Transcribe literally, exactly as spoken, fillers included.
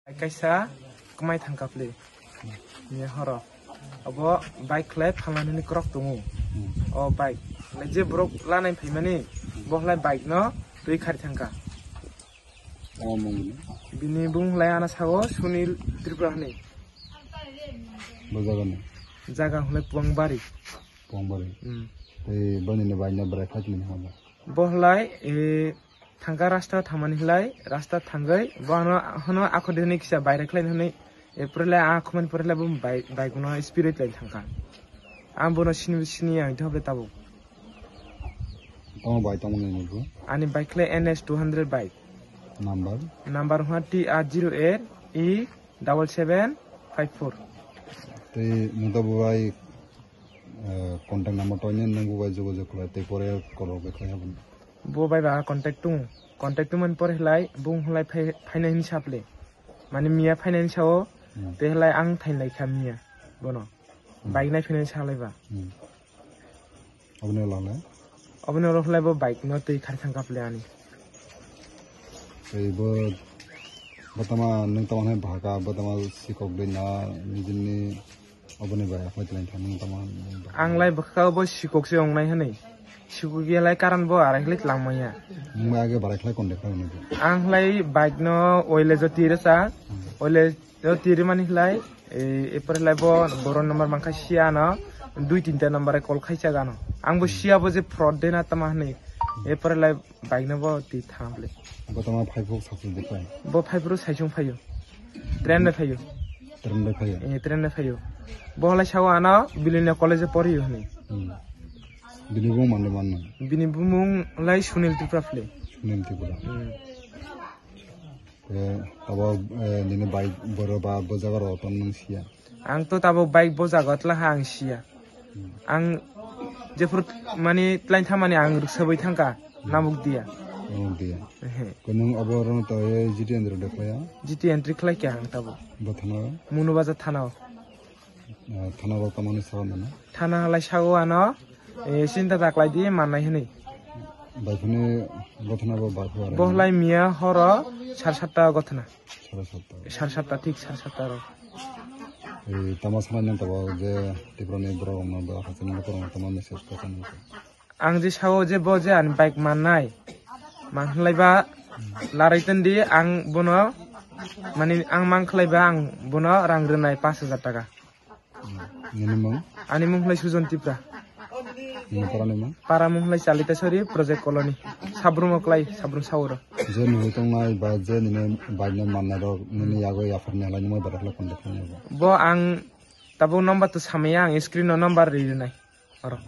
Kaisa kwmai thangkha phle. Ni horo. Abo bike khlai phalnani ni krok tongo. Hmm. O bike. Khlai je borok lanai phaimani, hmm, bo khlai bike no twi khari thangkha. Tamo mung ni? Bini bung khlai ana sago Sunil Tripura hwnwi. Bo jaga ni? Jaga hwnwi Puangbari. Puangbari. Hmm. Tei boni ni bike no bwrwi phai tini hwnba? Bo khlai, eh, thangkha rasta thamani khlai, rasta thangwi, bo ano, hano akho dini kisa baire khlai hwnwi, eh, pore lai a khumani pore lai bo bai-, bike no speed lai thangkha. Ang bono sini, sini ang thok tabuk. Tamo bai tamo ni bo? Ani bike khlai N S two hundred bike. Number? Number hwnba T R zero eight E double seven five four. Tei mungta bo bai, eh, contact number to ni nung bo bai jogajog khlai tei pore call rok bai khlai habani. Bo bai ba contact tung, contact tung man pore khlai, bung khlai phai, phaina hin saple. Mane miya phaina hin sao, hmm, te khlai ang thain lai kha miya, bono. Hmm. Bike nai phaina hin sa lai ba. Hmm. Oboni ulo le? Oboni ulo khlai bo bike no twi khari thangkha phle ani. Tei bo, bo tama nung tama hai bhaka, bo tama sikok dei na, nijini Oboni bai aphai tlang thangmani tamo. Ang lai bwkha bo sikok se wngnai hwnwi. Sikok ya lai karan bo arai khlai tlang manya. Nung bai age barai khlai contact khlai nang. Ang lai bike no oile jo tire sa. Hmm. Oile jo tire mani khlai, e, epore lai bo boro number mankha sia no. Dui tinta number call khai cha gano. Ang bo, hmm, sia bo je fraud de na tama hwnwi. Epore lai Bike no bo twi thang le. Bo tama phai phuk sasu de phai. Bo phai phuru saisung phaio. Train bai phaio. Train bai phaio. Eh, train bai phaio. Bo lai sao ano Bilina college pori hwnwi. Hmm. Bini bumung manle manno. Bini bumung lai Sunil Tripura phle. Sunil Tripura. Hmm. Eh, abo, eh, nini bike boro ba bo jaga ro ton nung sia. Ang to tabuk bike bo jaga tla ha ang sia. Hmm. Ang jephuru mani tlain thamani ang rwksabwi thangkha, hmm, namuk diya. Namuk diya. Ehe. Ko nung abo rono to, eh, G T entry de khlaiya? G T entry khlai kya ang tabuk. Bo thana? Munu Bazar thana o. Ah, thana rok tamani sago mano? Thana halai sago ano, eh, sinta da khlai di mannai hwnwi. Bai phani gothana bo bai phani. Bo halai miya horo sar satta gothana. Sar satta. Sar satta, thik sar satta ro. Eh, tama sana nang tabo je Tripura ni borok rok no bo hachal ni borok rok no tama message ko sana. Ang je sao je bo je ani bike mannai, man khlai ba larai tandi ang bono, mani ang man khlai ba ang bono rang rwnai pash hajar taka. Nini mung? Ani mung khlai Sujon Tipra. Nini para ni mung? Para mung khlai Chalitasori Project Colony. Sabrum o klai, Sabrum sauro. Je nini tongnai ba je nini bike no mannai rok nini yago yaphar ni halai nimo bara khlai contact khlai nai bo. Bo ang tabuk number to samaya ang screen o number ri rinai. Oro.